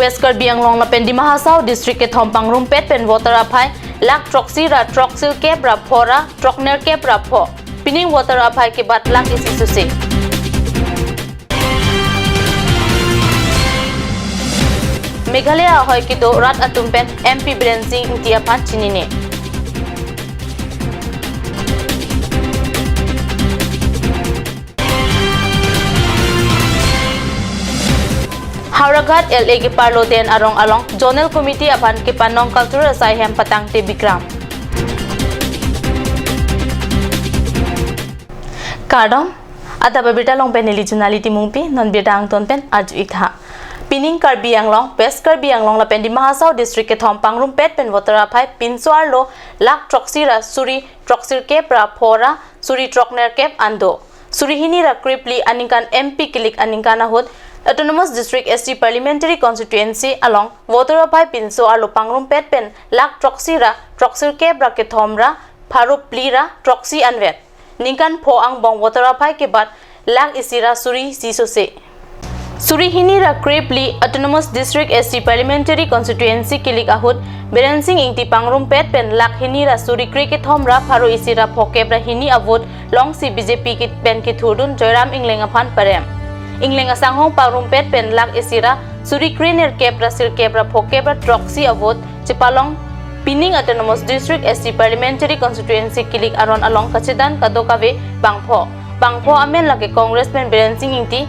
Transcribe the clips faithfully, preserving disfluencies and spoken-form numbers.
West Karbi Anglong lapen Dima Hasao district kethom pangrumpet pen voter aphai lakh throksi ra throksi kep ra pho ra throknerkep ra pho. Pining voter aphai kebat lakh isi suse. Meghalaya ahoi kedo rat atum pen M P Biren Singh Engti aphan chinine. Howraghat L A keparlo den arong along Zonal Committee aphan kepanong cultural asai hem patangte bikram. Kardom, adap abirta along pen neli Junali Timungpi, non birta angton pen arju-ik tha. Pining Karbi Anglong, West Karbi Anglong lapen Dima Hasao district kethom pangrumpet pen voter aphai pinso arlo lakh throksi ra suri throksi kep ra pho ra suri throknerkep an do. Suri hini ra krephli aningkan M P kilik aningkan ahut Autonomous District S T Parliamentary Constituency along voter aphai pinso arlo pangrumpet pen lakh throksi ra throksi kep ra kethom ra pharo phli ra throksi anvet. Ningkan pho angbong voter aphai kebat lakh isi ra suri isi suse. Suri hini ra krephli Autonomous District S T Parliamentary Constituency kilik ahut Biren Singh Engti pangrumpet pen lakh hini ra suri kre kethom ra pharo isi ra phokep ra hini avote longsi B J P kit pen kethurdun Joyram Engleng aphan parem. Engleng asanghong pangrumpet pen lakh isi ra suri krenerkep ra sirkep ra phokep ra throksi avote chepalong pining Autonomous District S T Parliamentary Constituency kilik aron along kachedan kadokave bangpho. Bangpho amen lake Congress pen Biren Singh Engti,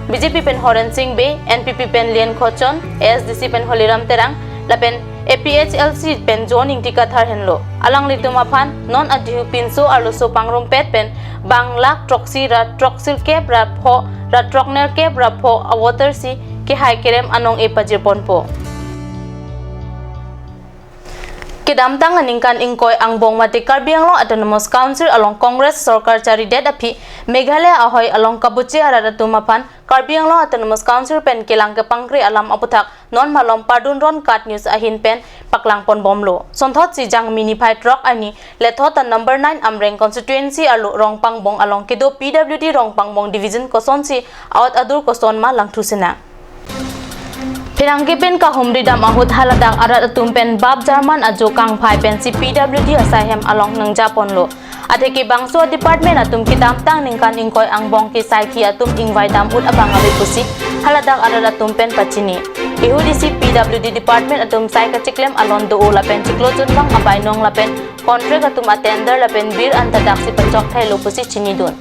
B J P pen Horen Singh Bey, N P P pen Lian Khochon, A S D C pen Holiram Terang, lapen A P H L C pen John Engti Kathar henlo. Alanglitum aphan non adihu pinso arloso pangrumpet pen bang lakh throksi ra throksi kep ra pho ra throknerkep ra pho avoter si kehai kerem anong-e pajirponpo. Kedamtang aningkan ingkoi angbong mate Karbi Anglong Autonomous Council along Congress sorkar charidet aphi Meghalaya ahoi along kabuche arat atum aphan Karbi Anglong Autonomous Council pen kelang kepangkri alam aputhak non malom pardun ron kat news ahin pen paklangponbomlo. Sonthotsi Jangmi niphai throk arni lethot a number nine Amreng constituency arlo Rongpangbong along kedo P W D Rongpangbong division kosonsi aot adur koson ma langthu sinang. Pherangke pen kahumri dam ahut haladak arat atum pen bap German ajo kangphai pensi P W D asai hem along nangjaponlo. Atheke bangso department atum kedamtang ningkan ingkoi angbong ke saikhi atum ingvai dam ut abang ave pusi haladak arat atum pen pachini. Ehut isi P W D department atum sai kachiklem alon do-o lapen chiklo junbang abainong lapen contract atum a tender lapen bir anta daksi pachok thailo pusi chinidun.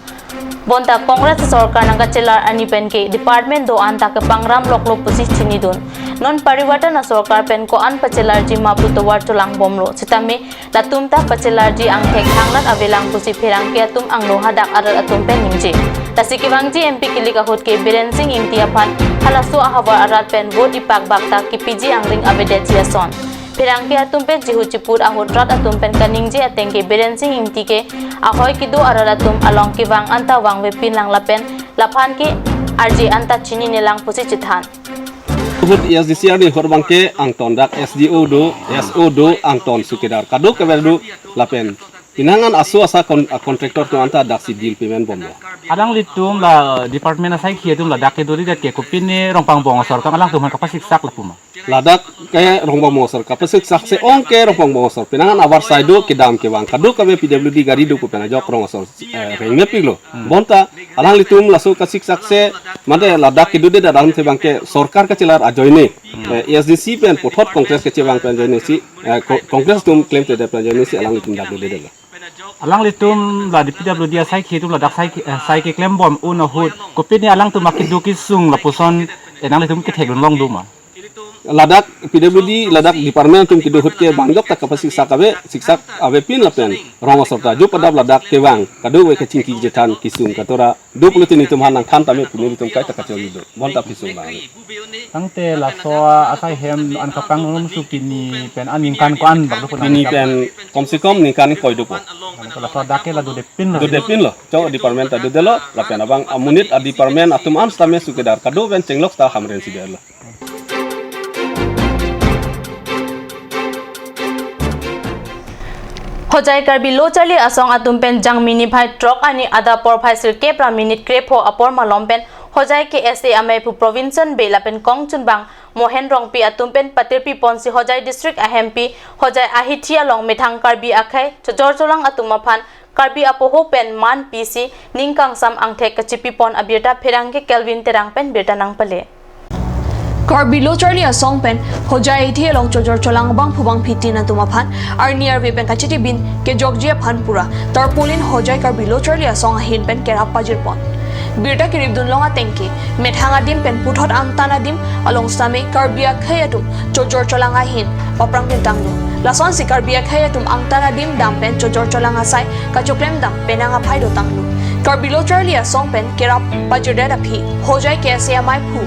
Bonta Congress sorkar nangkachelar ani pen ke department do-an ta kepangram loklo pusi chinidun. Non Parivartan asorkar pen ko-an pachelarji ma pu tovar cholangbomlo. Sitame latum ta pachelarji angthek thangnat avelang pusi pherangke atum angno hadak arat atum pen ningje. Lasi kevangji M P kilik ahut ke Biren Singh Engti aphan halaso ahavar arat pen vote ipak bak ta kepiji angring avedetji ason. Pherangke atum pen chihu chiput ahut rat atum pen kaningje ateng ke Biren Singh Engti ke ahoi kedo arat atum along kevang anta vangvepinlang lapen laphan ke arje anta chininelang pusi chethan. Ahut A S D C arni ahut abang ke angton dak S D O do, S O do, angton sukedar kadokave do lapen pinangan aso asa kon-, a contractor atum anta daksi bill payment bomlo. Alanglitum la department asaikhi atum ladak kedodedet ke kopine Rongpangbong asor kang alangtum aphan kapasiksak lapu ma? Ladak ke Rongpangbong asor kapasiksak se ong ke Rongpangbong asor pinangan avarsai do kedam kevang kadokave P W D gari do pu pen ajok rong asor, eh, rengmepiklo. Hmm. Bonta alanglitum laso kasiksak se mate ladak kedodedet alamthe abang ke sorkar kachelar ajoine, hmm, eh, A S D C pen puthot Congress kachevang pen ajoine si, eh, ko-, Congress atum klemtedet pen ajoine si alanglitum dak dodedetlo. Alanglitum la di P W D asaikhi atum ladak saikhi, eh, sai keklembom un ahut kopine alangtum akedo kesung lapuson, eh, nanglitum kethekdun long do ma? Ladak P W D ladak department atum kedo ahut ke bang jok ta kapasiksak ave, siksak avepin lapen rong asor ta ajo padap ladak kevang kadokave kachingki kachethan kesung katora do pulote nelitum aphan nangthan tame pu nelitum kaita kacholi do. Bonta kesung abang. Tangte laso asai hem an kapangrum su pini pen aningkan ko-an bak do pu nang? Pini pen komse kom ningkan ingkoi dopo. Laso dak ke la dodepinlo. Dodepinlo. Chok department ta dodelo lapen abang amonit a department atum an sitame sukedar kado pen chenglok ta hamren si derlo. Hojai Karbi Lo Charli Asong atum pen Jangmi niphai throk arni adap porphai sirkep ra minit krepho apor malom pen Hojai K S A amei aphu Provincial Bey lapen kongchunbang Mohen Rongpi atum pen patirpi ponsi Hojai district ahempi Hojai ahithi along methang Karbi akhei chojor cholang atum aphan Karbi apoho pen man pisi ning kangsam angthek kachipi pon abirta pherangke Kelvin Terang pen birta nangpale. Karbi Lo Charli Asong pen Hojai ahithi along chojor cholang bangphu bangphi tin atum aphan arni arve pen kachiti bin kejokji aphan pura tarpaulin Hojai Karbi Lo Charli Asong ahin pen kerap pajir pon. Birta kerip dunlong ateng ke methang adim pen puthot angtan adim along sitame Karbi akhei atum chojor cholang ahin paprang pintanglo. Lasonsi Karbi akhei atum angtan adim dam pen chojor cholang asai kachoklem dam penang aphai dotanglo. Karbi Lo Charli Asong pen kerap pajirdet aphi Hojai K S A amei phu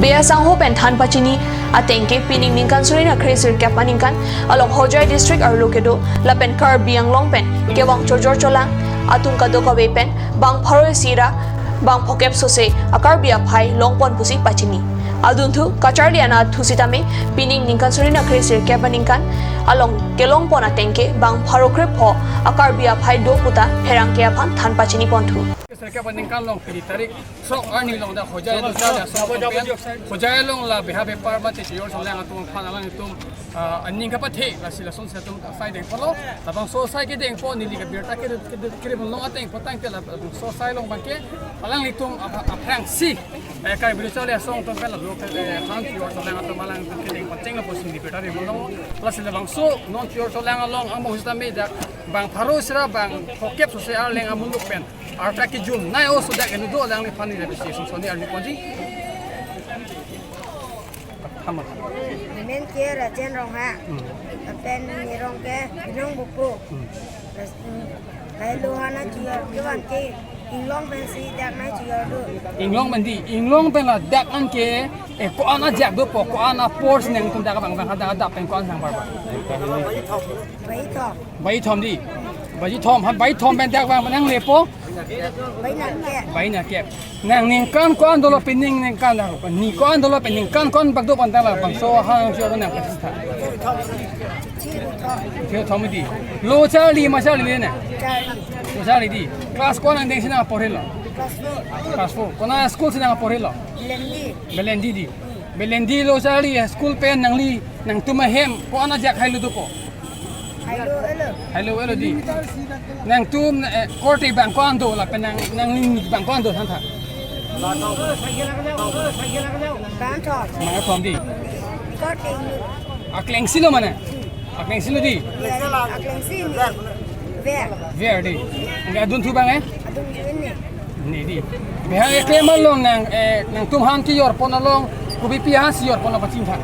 Bey Asangho pen than pachini ateng ke pining ningkan suri na kre sirkep aningkan along Hojai district arlo kedo lapen Karbi Anglong pen kevang chojor cholang atum kadokave pen bang pharo isi ra bang phokep sose a Karbi aphai long pon pusi pachini. Adunthu kacharli anatthu sitame pining ningkan suri na kre sirkep aningkan along kelong pon ateng ke bang pharo kre pho a Karbi aphai do puta pherangke aphan than pachini ponthu. Sirkep aningkan along pini tarik throk arni along dak Hojai Lo Charli Asong atum pen Hojai along la beha bepar mate chojor cholang atum aphan alanglitum, ah, aning kapathe lasi lasonsi atum asai dengponlo. Labangso asai kedengpon neli kabirta ke, ke, kerip dunlong ateng potang ke labangso asai along abangke alanglitum ap-, aphrangsi, eh, Karbi Lo Charli Asong atum pen la lo ke, eh, han chojor cholang atum alanglitum kedengpon chenglo pusi neli birta dengponlo. Lasi labangso non chojor cholang along angbong sitame dak bang pharo isi ra bang phokep sose arleng amuluk pen arta kejum nai o sudak enu do alangliphan neli appreciation soni arjuponji. Tama. Nemen ke Rajen Ronghang. Hmm. Lapen nerong ke Binong Bukpo. Hmm. Ras-, hmm. Lahelo han chojor kevan ke inglong pensi dak nangchojor do. Inglong pen dei, inglong pen ladak an ke, eh, ko-an ajak dopo, ko-an apor si nangtum dak bang bang hadak hadak pen ko-an sang bar bar. Baji thom. Baji thom dei. Baji thom, ha, baji thom pen dak bang nanglepo. Baji nerkep. Baji nerkep. Nang ningkan ko-an dolo, pining ningkan dak. Ni ko-an dolo, pining ningkan ko-an bak do pon ta labangso han chojor nang pachini tha. Chiri thom. Chiri thom dei. Lo charli ma charlile nang? Charli. Lo charli dei. Class ko-an angdeng si nangporhelo? Class four. Class four. Konat school si nangporhelo? Belendi. Belendi dei. Belendi Lo Charli Asong school pen nangli nangtum ahem ko-an ajak hailo dopo? Hailo-elo. Hailo-elo dei. Nangtum, eh, korte bang ko-an do lapen nang, nangli bang ko-an do than tha? Bang thom. Bang thom dei. Korte inut. Akleng si lo mane? Akleng si lo dei. Akleng si ni. Ver. Ver dei. Nangke adunthu bang, eh? Adunthu ni. Ni dei. Behang eklem along nang, eh, nangtum han kejor pon along kopipi han si jor pon apachin tha?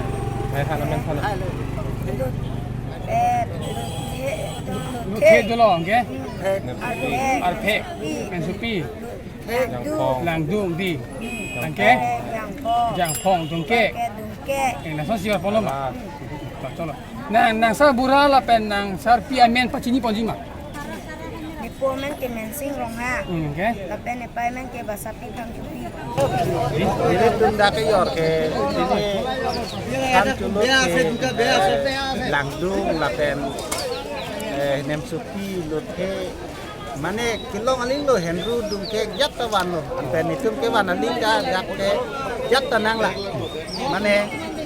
Hai, than, amen than. Lut. Eh, lut. Lut he dolo, nangke? Arphe. Arphe. Pi. Pen sopi. Langdung. Langdung dei. Nangke? Jangphong. Jangphong, Dungke. Dungke, Dungke. Eh, lason si jor pon lo ma? Cholo. Nang, nang sarbura lapen nang sarpi amen pachini ponji ma? Nepo amen ke Mensing Ronghang. Hmm, okay. Lapen nepa amen ke Basapi Phangchopi. Nelitum dak kejor ke, neli Phangcholo ke, eh, Langdung lapen, eh, Nemsopi, Lothe, mane kelong aling lo Henru Dungke jat ta vanlo. Anpen netum kevan aling ta dak ke jat ta nanglang. Mane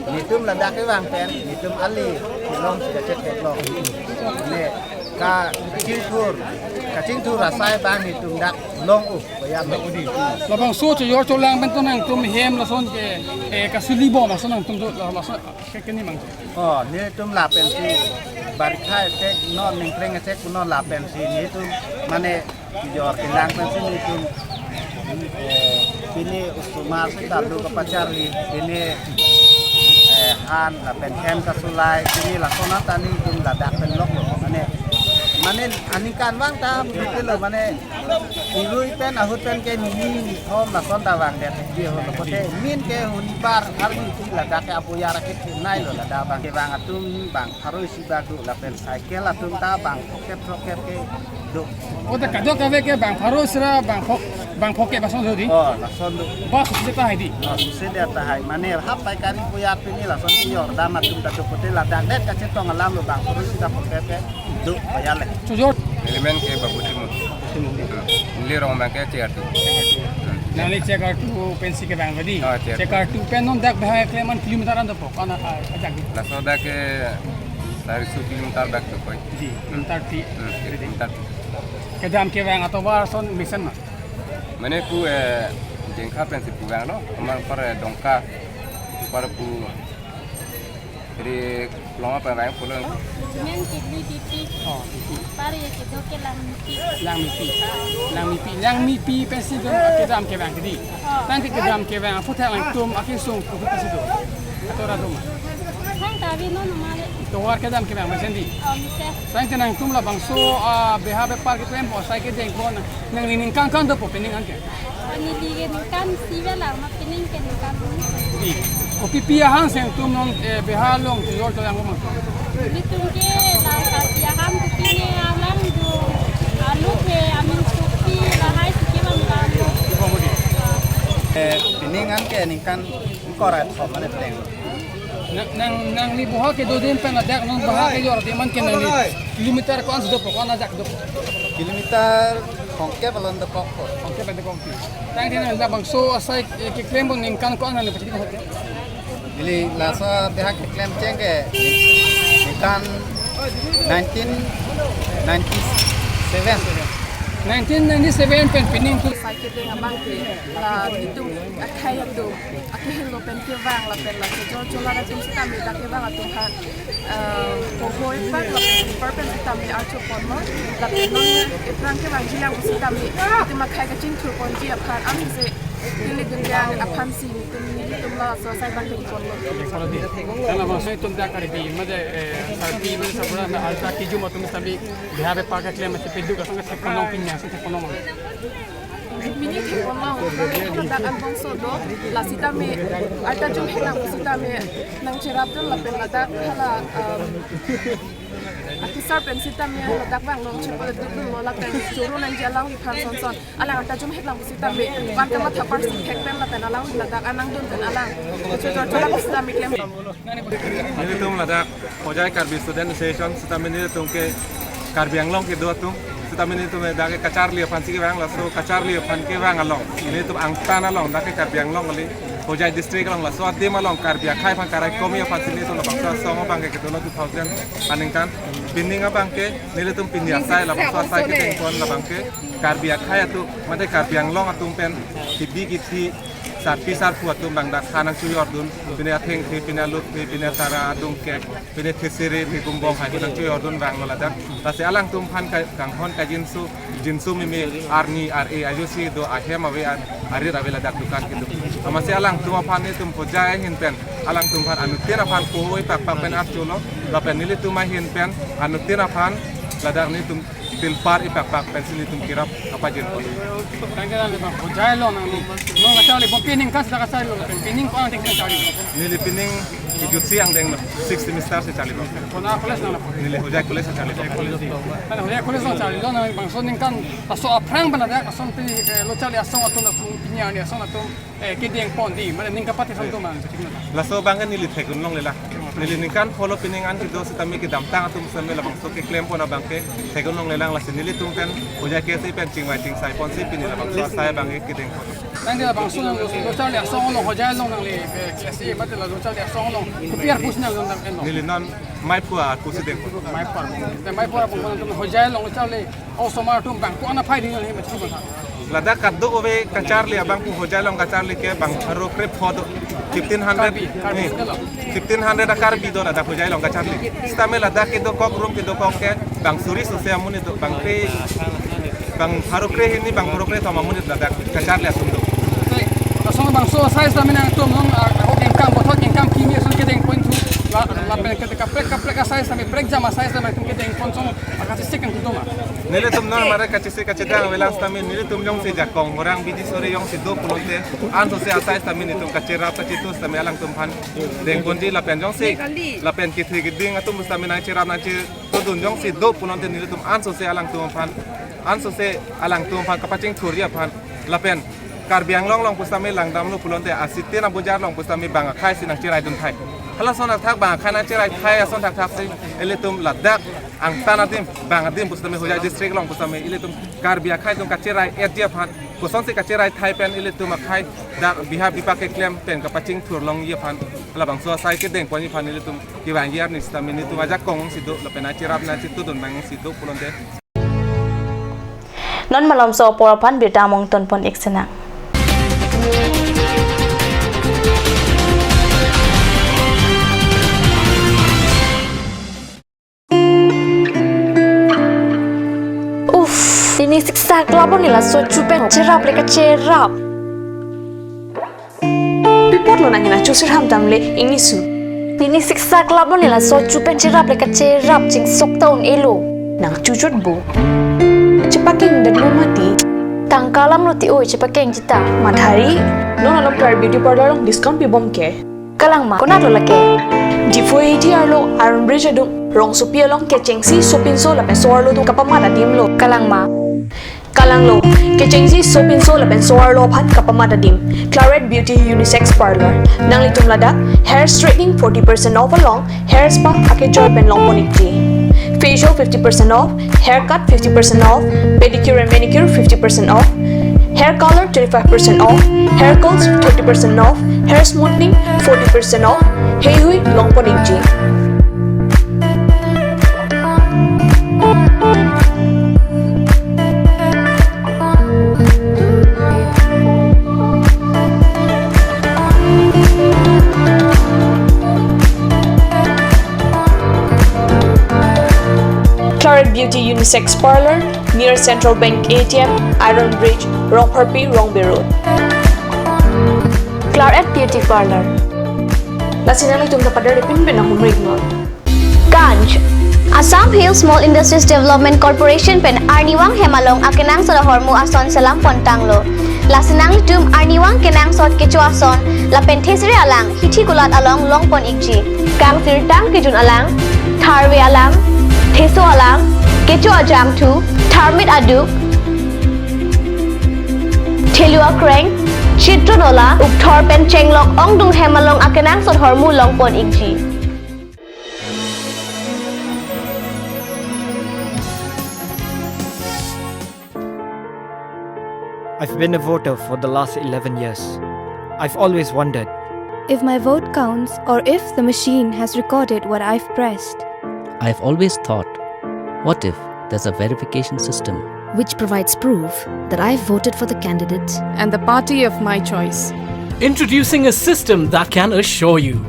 netum ladak kevang pen netum ale kelong si kachet theklong. Mane kachingthur, kachingthur asai abang netum dak long-o, koyam. Labangso chojor cholang pen to nangtum hem lason ke, eh, kasuli bom lason nangtum to lason. Ke kini mang. Oh, netum lapensi barikha asek, non ningkreng asek, kuno lapensi netum mane kejor kelang pensi netum, eh, pini osomar si ta do kapacharli, pini, eh, han lapen hem kasulai, pini lason ta netum ladak pen lok lo. Mane, mane aningkan vang ta betul lo, mane irui pen ahut pen ke nini nithom lason ta vangdet dei ho lo, kote min ke huni bar arni si ladak ke apoyar akit nai lo, ladak bang kevang atum bang pharo isi bak do lapen cycle atum ta bang phokep phokep ke do. Kote kadokave ke bang pharo isi ra bang phok, bang phokep ason do dei? Oh, lason do. Bus si ta hai dei? Oh, si ta hai. Mane hap paikari apoyar pini lason kejor dam atum ta do, kote ladak det kachetong alam lo bang pharo isi ra phokep ke do payale. Chojor. Neli men ke Babu Timung. Neli rong abang ke C R T. Nangli Chekartu pensi kevang tadi. Oh, Chekartu. Chekartu pen non dak beha keklem an kilometer an dopo, ko-an a, ajak di? Laso dak ke sariso kilometer dak dopo. Di, kilometer ti. Hmm, kilometer ti. Kedam kevang atovar ason mesen ma? Mane pu, eh, Jengkha pensi pu vanglo, amang par, eh, Dongka, par pu Ri Loma pa vang pulo. Nang ke Lui Dipi. Oh, Dipi. Pari ke do ke Langmipi. Langmipi. Langmipi. Langmipi pensi do kedam kevang tadi. Oh. Tangte kedam kevang aphuthak nangtum akesung kopi pensi do? Atovar atum. Thang tavi non male. Tovar kedam kevang mesen di. Oh, mesen. Tangte nangtum labangso, ah, beha bepar keklem asai kedengpon nangli ningkan ko-an dopo pining an ke? Neli ke ningkan isi ave lang, ma pining ke ningkan isi. Di, kopipi ahan si nangtum non, eh, beha along chojor chojang ma? Nelitum ke la Karbi ahan kopi ne alam do, alu ke amin kopi lahai si kevang alam do. Eh, pining an ke ningkan korat ko mane pleng. Nang, nang, nangli beha kedo adim pen ladak non beha kejor adim an ke nangli kilometer ko-an si dopo, ko-an ajak dopo? Kilometer kongkep along dokok ko. Kongkep along dokok. Tangte nangli labangso asai, eh, keklempon ningkan ko-an nangli pachini hote? Neli laso beha keklem cheng ke ningkan nineteen ninety-seven. Nineteen ninety-seven pen pining tu. Asai kedeng abang ke la nelitum akhei atum akehingno pen kevang lapen la chojor cholar atum sitame dak kevang atum aphan, eh, pohoi pak lapen per pen sitame archoponlo lapen non ephrang kevangji lang sitame itum akhei kachingthurponji aphan ansi neli dun ke aphan si nelitum nelitum laso asai abang ke ponlo. Karena maksudnya itum dak Karbi, made, eh, Karbi, made sabura na alta kijum atum sitame beha bepar keklem masi peduk asong ke thekponlong pinya, asong thekponlong. Pini thekponlong, ladak anbongso do, la sitame, arta jumhek lang sitame, nangcherapdun lapen ladak hala, um, akesar pen sitame, ladak vang nangchepadukdunlo lapen choro nangji alangliphan sonson, alang arta jumhek lang sitame, van kamatha parsi thek pen lapen alangli ladak anang dun pen alang, chojor cholar sitame klem. Nelitum ladak Hojai Karbi Student Association sitame nelitum ke Karbi Anglong kedo atum sitame nelitum dak ke kacharli aphan si kevang, laso kacharli aphan kevang along nelitum angtan along dak ke Karbi Anglong kali, Hojai district along laso adim along Karbi akhei aphan karai komi aphan si nelitum labangso asong abang ke kedo lo two thousand aningkan. Pining abang ke nelitum pini asai labangso asai kedengpon labang ke Karbi akhei atum mate Karbi Anglong atum pen kibi kithi sarpi sarpo atum abang dak ha nangchojordun, pine athengthe, pine alotthe, pine tara adungkek, pine thesere, thegumbong hai nangchojordun vanglo ladak. Lasi alangtum aphan ka-, kanghon kajinso, jinso meme arni ar-e ajosi do, ahem ave, ar-, arit ave ladak dukan kedo. Amatsi alangtum aphan nelitum Hojai ahin pen, alangtum aphan anuttin aphan pohoi pakpak pen archolo, lapen nelitum ahin pen anuttin aphan ladak nelitum pilpar ipakpak pensi nelitum kerap kapajinpon. Tangke nang bang, Hojai along nang, nang kacharli, bom pining kas dak kacharli, pining ko-an tik kacharli? Neli pining ijutsi angdeng lo, sixth semester si charlilo. Ko-an college nang lapu? Neli Hojai College si charlilo. Hojai College lo. Kan Hojai College nang charlilo, nang bangso ningkan laso aphrang pen ladak, lason pi, eh, lo charli asong atum, lason pini arni asong atum, eh, kedengpon di, mane ning kapathe ason atum man. Laso abang ke neli thekdun longlelang. Neli ningkan pho lo pining an kedo sitame kedamtang atum sitame labangso keklempon abang ke thekdun longlelang, lasi nelitum pen Hojai KSA pen chingvai chingsaiponsi pini labangso asai abang ke kedengpon. Nangli labangso nang lo charli asong along, Hojai along nangli, eh, KSA mate la lo charli asong along kopi arpu si nang lo nang en lo? Neli non maiphu arpu si dengpon. Maiphu arpu. Te maiphu arpu nang Hojai along charli osomar atum abang ko-an aphai di nang he mati bang? Ladak kadokave kacharli abang pu Hojai along kacharli ke bang pharo kre pho do. Fifteen hundred. Karbi, Karbi, eh, sila. Fifteen hundred a-Karbi do ladak Hojai along kacharli. Sitame ladak kedo kok room kedo kok ke bang suri sose amonit do, bang kre, bang pharo kre hini, bang pharo kre thom amonit ladak kacharli atum do. Te, lason bangso asai sitame nangtum nong, ah, ahok ingkang, bothot ingkang kimi ason kedengpon thu, la, lapen ke kaprek kaprek asai sitame, prekjam asai sitame nangtum kedengpon song, akachesik nangtum do ma? Nelitum non mare kachesik kachedang avelang sitame nelitum jongsi jakong orang bidi sore jongsi do pulote ansose asai sitame nelitum kacherap kachetu sitame alangtum aphan dengponji lapen jongsi lapen kethe keding atum sitame nangcherap nangchetudun jongsi do pulote nelitum ansose alangtum aphan, ansose alangtum aphan kapachingthurji aphan lapen Karbi Anglong along pusitame langdamlo pulote asitin abojar along pusitame bang akhei si nangcheraidun thai. Halason athak bang akhei nangcherai thai ason thakthak si ilitum ladak angtan adim bang adim pusitame Hojai district along pusitame ilitum Karbi akhei atum kacherai-etji aphan kosonsi kacherai thai pen ilitum akhei dak bihap bipak keklem pen kapachingthur longji aphan labangso asai kedeng ponji aphan ilitum kevangji arni sitame nelitum ajakong si do lapen acherap nangchitudun nang si do pulote. Non malomso apor aphan birta among tonpon-ik sinang. Uff, pini siksak labon nila so chupen cherap le kacherap. Pi apotlo nangkena chusirham tamle ingnisu. Pini siksak labon nila so chupen cherap le kacherap chingsok ta un-elo. Nang chuchot bo. Chepakeng detlo mati. Tangka alam lo ti oi chepakengji ta. Madhari. Non along Clarette Beauty Parlour along discount pibom ke. Kalang ma, konatlo lake? Diphu A T R lo, Iron Bridge adung, rongsopi along kechengsi sopinso lapen so-arlo atum kapamat adim lo. Kalang ma? Kalang lo, kechengsi sopinso lapen so-arlo aphan kapamat adim. Clarette Beauty Unisex Parlour. Nanglitum ladak hair straightening forty percent off along hair spa akejoi pen longpon-ikji. Facial fifty percent off, haircut fifty percent off, pedicure and manicure fifty percent off, hair color twenty-five percent off, hair curls thirty percent off, hair smoothing forty percent off, heihui longpon-ikji. Clarette Beauty Unisex Parlour, near Central Bank A T M, Iron Bridge, Rongpharpi, Rongbe Road. Clarette Beauty Parlour. Lasi nanglitum ta pader pinpin ahumrik non. Ganj. Assam Hill Small Industries Development Corporation pen arnivang hem along akenangsot ahormu ason selam pontanglo. Lasi nanglitum arnivang kenangsot kecho ason lapen thesere alang hithi kulat along longpon-ikji. Kangsirtang kejun alang, tharve alang, theso alang, kecho ajangthu, tharmit aduk, thelu akreng, chitron ola, ukthor pen chenglok ongdung hem along akenangsot ahormu longpon-ikji. I've been a voter for the last eleven years. I've always wondered if my vote counts or if the machine has recorded what I've pressed. I've always thought, what if there's a verification system which provides proof that I've voted for the candidate and the party of my choice? Introducing a system that can assure you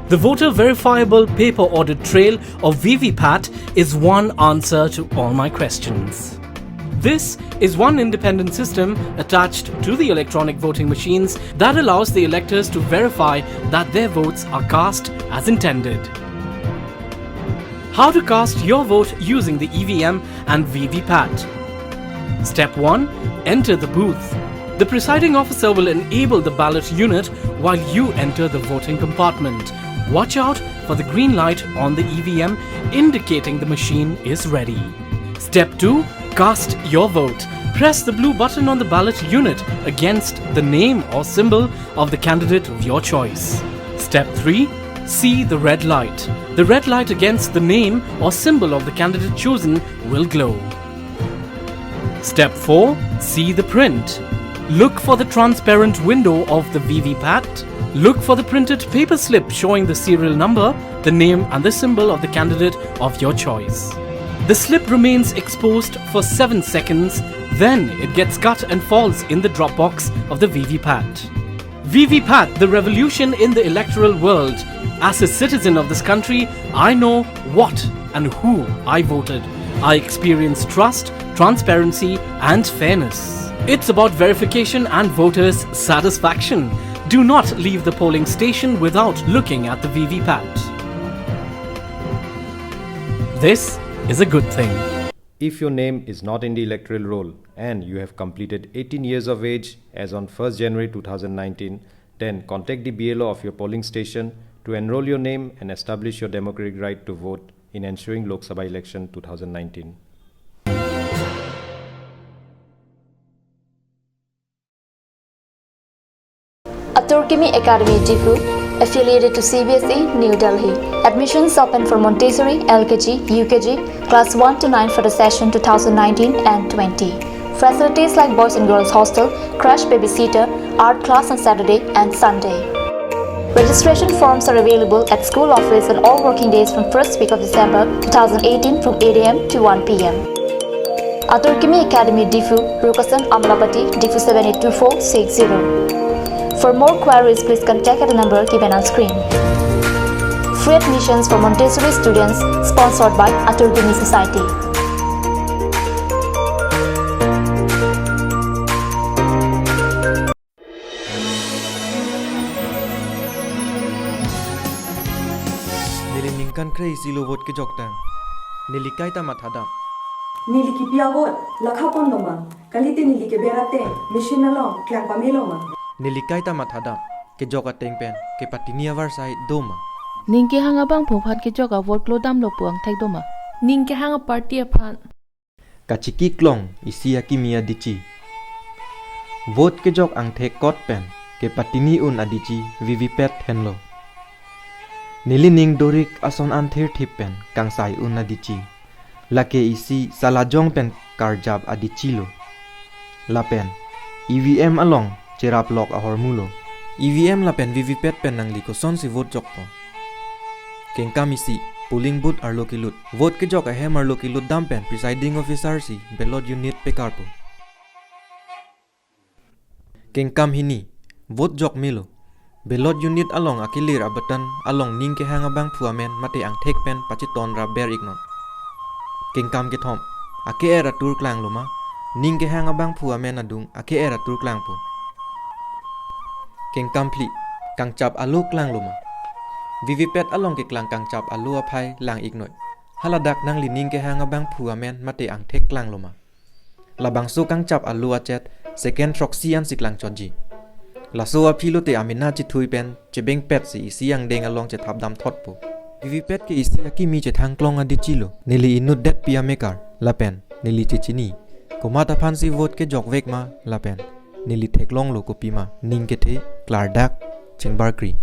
the voter verifiable paper audit trail, or V V PAT, is one answer to all my questions. This is one independent system attached to the electronic voting machines that allows the electors to verify that their votes are cast as intended. How to cast your vote using the E V M and V V PAT. Step one. Enter the booth. The presiding officer will enable the ballot unit while you enter the voting compartment. Watch out for the green light on the E V M indicating the machine is ready. Step two. Cast your vote. Press the blue button on the ballot unit against the name or symbol of the candidate of your choice. Step three. See the red light. The red light against the name or symbol of the candidate chosen will glow. Step four. See the print. Look for the transparent window of the V V PAT. Look for the printed paper slip showing the serial number, the name and the symbol of the candidate of your choice. The slip remains exposed for seven seconds, then it gets cut and falls in the drop box of the V V PAT. V V PAT, the revolution in the electoral world. As a citizen of this country, I know what and who I voted. I experience trust, transparency, and fairness. It's about verification and voters' satisfaction. Do not leave the polling station without looking at the V V PAT. This is a good thing. If your name is not in the electoral roll and you have completed eighteen years of age as on first January two thousand nineteen, then contact the B L O of your polling station to enroll your name and establish your democratic right to vote in ensuing Lok Sabha election two thousand nineteen. Atur Kimi Academy Diphu, Affiliated to C B S E, New Delhi. Admissions open for Montessori, L K G, U K G, class one to nine for the session two thousand nineteen and twenty. Facilities like boys and girls hostel, crash babysitter, art class on Saturday and Sunday. Registration forms are available at school office on all working days from first week of December two thousand eighteen from eight A M to one P M. Atur Kimi Academy, Diphu, Rukasan Amlapati, Diphu seven eight two four six zero. For more queries, please contact at the number given on screen. Free admissions for Montessori students, sponsored by Atur Kimi Society. Neli ningkan kre-isi lo vote kejok tang. Neli kaita mathadam. Neli kipi a-vote lakha pon lo ma? Kalite neli keber ateng machine along klang pame lo ma? Neli kaita mathadam. Kejok ateng pen kepatini avarsai do ma? Ning kehang abangphu aphan kejok a-vote klodam lo pu angthek do ma? Ning kehang a-party aphan kachiki klong isi akimi adichi. Vote kejok angthek kot pen kepatini un adichi V V Pat henlo. Neli ning dorik ason an thirthip pen kangsai un adichi. Lake isi salajong pen karjap adichi lo. Lapen E V M along cherap lok ahormu lo. E V M lapen V V Pat pen nangli kosonsi vote jokpo? Kengkam isi, polling booth arlo kelut. Vote kejok ahem arlo kelut dam pen presiding officer si ballot unit pekarpo. Kengkam hini, vote jok melo. Ballot unit along akelir a-button along ning kehang abangphu amen mate angthek pen pacheton rap ber iknon. Kengkam kethom, ake-er atur klanglo ma? Ning kehang abangphu amen adung ake-er atur klangpo. Kengkam phli, kangchap alo klanglo ma? V V Pat along keklang kangchap alo aphai lang iknoi. Haladak nangli ning kehang abangphu amen mate angthek klanglo ma? Labangso kangchap alo achet second throksi ansi klangchotji. Laso aphi lote amena chethui pen chebengpet si isi angdeng along chethap damthotpo. V V Pat ke isi akimi chethang klong adichi lo. Neli inutdetpi amekar lapen neli chechini. Komat aphansi vote kejok vek ma lapen neli theklonglo kopima ning kethe klardak chingbarkri.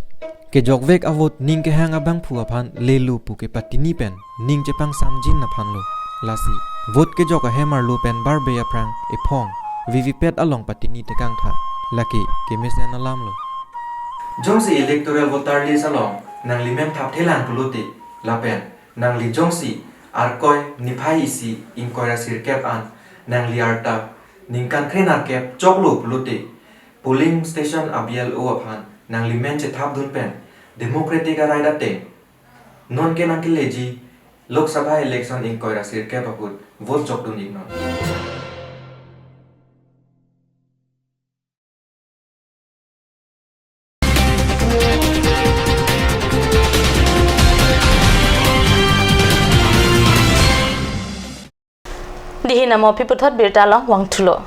Kejok vek a-vote ning kehang abangphu aphan lelo pu kepatini pen ning chepangsamjin aphan lo. Lasi vote kejok ahem arlo pen barbe aphrang ephong V V Pat along patini tekangtha. Lake kemesen alam lo. Jongsi electoral voter list along nanglimen thapthelang pulote lapen nangli jongsi Arkoi niphai isi ingkoi ra sirkep an nangli arta ningkan kre nerkep choklo pulote polling station a-B L O aphan nanglimen chethapdun pen democratic a-right ateng nonke nangkeleji Lok Sabha election ingkoi ra sirkep ahut vote jokdun iknon. Dihi namo pi puthot birta along vangthulo.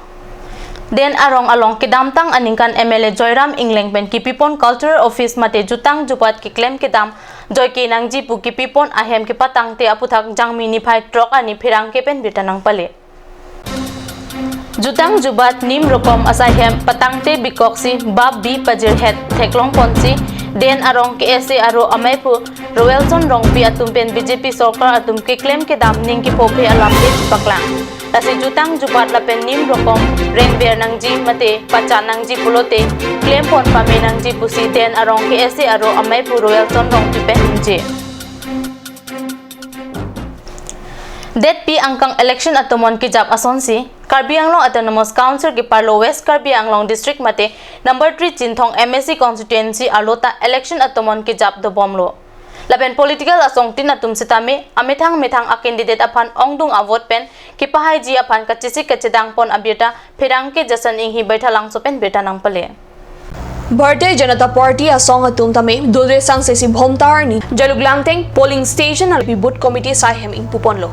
Den Arong along kedamtang aningkan M L A Joyram Engleng pen kipipon Cultural Office mate jutang jubat keklem kedam joike nangji pu kipipon ahem kepatangte aputhak Jangmi niphai throk arni pherangke pen birta nangpale. Jutang jubat nim rokom asai hem patangte bikoksi bap bi pajirhet theklongponsi Den Arong K S A aro amaiphu Roelson Rongpi atum pen B J P sorkar atum keklem kedam ning kiphophe alam dei paklang. Lasi jutang jubat lapen nim rokom rengber nangji mate pachan nangji pulote klempon pame nangji pusi Den Arong K S A aro amaiphu Roelson Rongpi pen ningje. Detpi angkang election atomon kejap asonsi Karbi Anglong Autonomous Council keparlo West Karbi Anglong District mate number three Chinthong M A C constituency arlo ta election atomon kejap dobomlo. Lapen political asongtin atum sitame amethang methang a-candidate aphan ongdung a-vote pen kepahaiji aphan kachesik kachedangpon abirta pherangke Jason Enghi Baithalangso pen birta nangpale. Bharatiya Janata Party asong atum tame Dulre Sangse si Bhomta arni Jaluklangteng polling station along booth committee saihem ingpuponlo.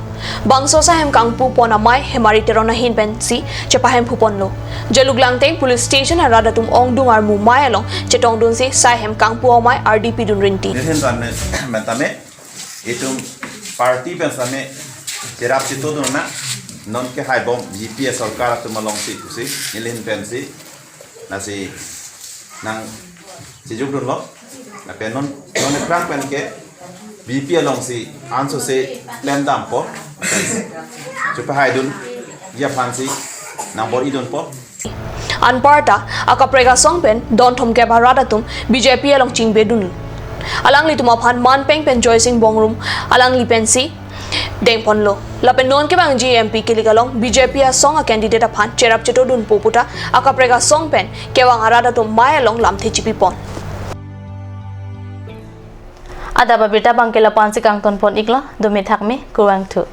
Bangso saihem kangpupon amei Hemari Teron ahin pensi chepahemphuponlo. Jaluklangteng police station arat atum ongdung armu mei along chetongdunsi saihem kangpu amei ardi pidun rinti. Nesen tame, tame, itum party pen same cherap chitodun na, nonke haibom U P A sorkar atum alongsi pusi neli ahin pensi nasi nang chejokdunlo. Lapen non non aphrang pen ke B J P alongsi ansose klem dampo. Chupahai dunji aphansi nang bor-i dunpo. Anparta akaprek asong pen don thomkep arat atum B J P along chingbe dun. Alanglitum aphan manpeng pen Joysing Bongrung alangli pensi dengponlo. Lapen non kevangji M P kilik along B J P asong a candidate aphan cherap cheto dunpo puta akaprek asong pen kevang arat atum mei along lamthe chipipon. Adap abirta abangke la-ansi kangtonpon iklo, dome thakme, kurvangthu.